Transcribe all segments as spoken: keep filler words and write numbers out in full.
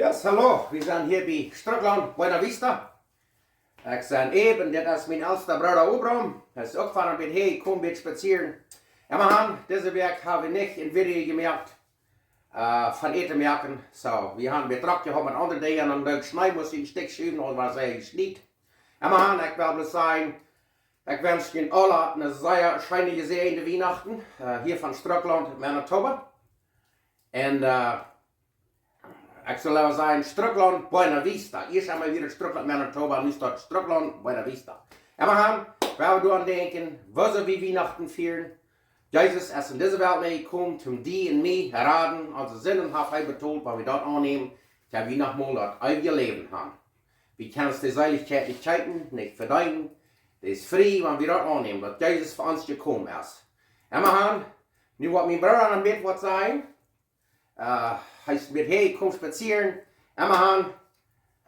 Yes, hallo, wie sent hia bie Strucklaund, Buena Vista. Ekj sie Eben, dit es mien elsta Brooda Obram. Hee es uk von een bät hia, kom een bät spazieren. Emmahan, dise Wäakj hab wie nich een Video jemoakt, äh, von Äten moaken. So, wie haben een bät drock jehaut met aundre Dinja un dan deed Schnee, must ekj een Stekj schuwen, aul wia et sea jeschniet. Emmahan, ekj well bloos sajen, ekj wensch junt aula eene sea scheene, jesäajende Wienachten, äh, hia von Strucklaund, Manitoba. Un, äh, ekj saul leewa sajen, Strucklaund, Buena Vista. Ieescht emol wia Strucklaund, Manitoba, nu steit Strucklaund, Buena Vista. Emmahan, wie woaren doaraun denkjen, woo wie Wienachten fieren. Jesus es en dise Welt nenjekomen, om die un mie to raden. Onse Sinden haft hee betolt, wan wie daut aunnämen, daut wie noch mol daut eewje Läwen haben. Wie kjennen ons de Seelichkjeit nich kjeepen, nich vedeenen. Dee es frie, wan wie daut aunnämen, daut Jesus fa ons jekomen es. Emmahan, nu woat mien Brooda noch een bät waut sajen. Äh, hee es met hia, kom spazieren. Emmahan,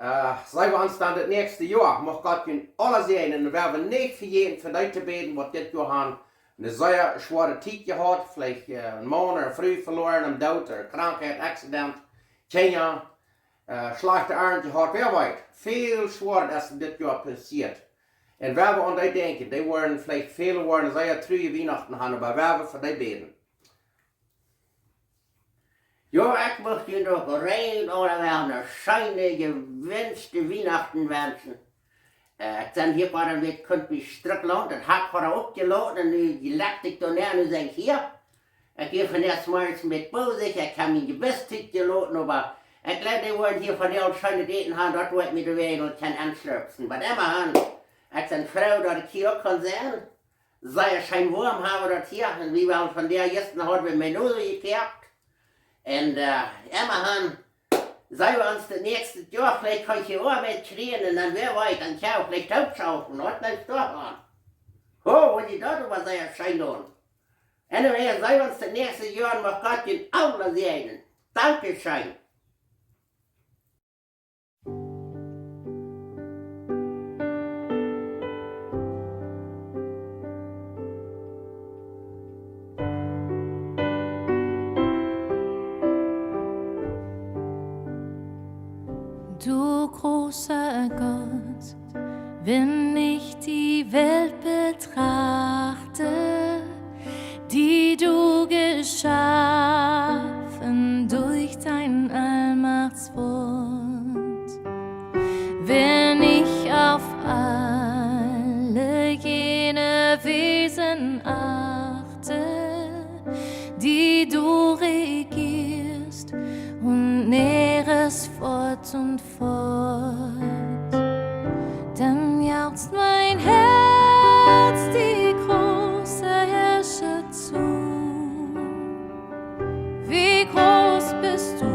äh, seenen wie ons dan daut näakjste Joa. Mucht Gott junt aula säajnen. Un wie woaren nich vejäten von dee to bäden, waut dit Joa haben eene sea schwoare Tiet jehaut. Veleicht, äh, een Maun ooda Fru veloaren, em Doot ooda Krankheit, Accident, Kjinja, äh, schlajchte Arnt jehaut, wäa weet. Väl Schwoaret es dit Joa passieet. Un wie woaren aun dee denkjen, dee woaren veleicht, väle woaren sea truarje Wienachten haben, oba wie woaren fa dee bäden. Jo, ekj mucht junt uk rein aula wada eene scheene, jewenschte Wienachten wenschen. Äh, ekj sie hia fa een bät, kunn bie Strucklaund, daut hab ekj fa opjeloten un nu jlekj ekj doa nenn, nu sie ekj hia. Ekj sie von ieescht mol een bät bosich, ekj hab mien Jewist utjeloten, oba ekj jleew, dee woaren hia von dee aul scheenet Äten haben, daut woat mie de Wäajch noch kjennen aunschlurpsen. Oba emmahan, ekj sie froo, daut ekj hia uk kaun sennen. Sea scheen woam haben wie daut hia. Un wie woaren von dee jistren haud wie Menudo jekoakt. Un, äh, emmahan, seenen wie ons daut näakjste Joa, veleicht kaun ekj hia Oabeit kjrieen un dan wäa weet, dan kaun ekj veleicht uk schaufen, waut nich doa aun. Ho, woat die daut oba sea scheen doonen. Anyway, seenen wie ons daut näakjste Joa un mucht Gott junt aula säajnen. Dankscheen. Du großer Gott, wenn ich die Welt betrachte, die du geschaffen durch dein Allmachtswort, wenn ich auf alle jene Wesen achte, die du regierst und nährest fort und fort, dann jauchzt mein Herz die große Herrscher zu. Wie groß bist du,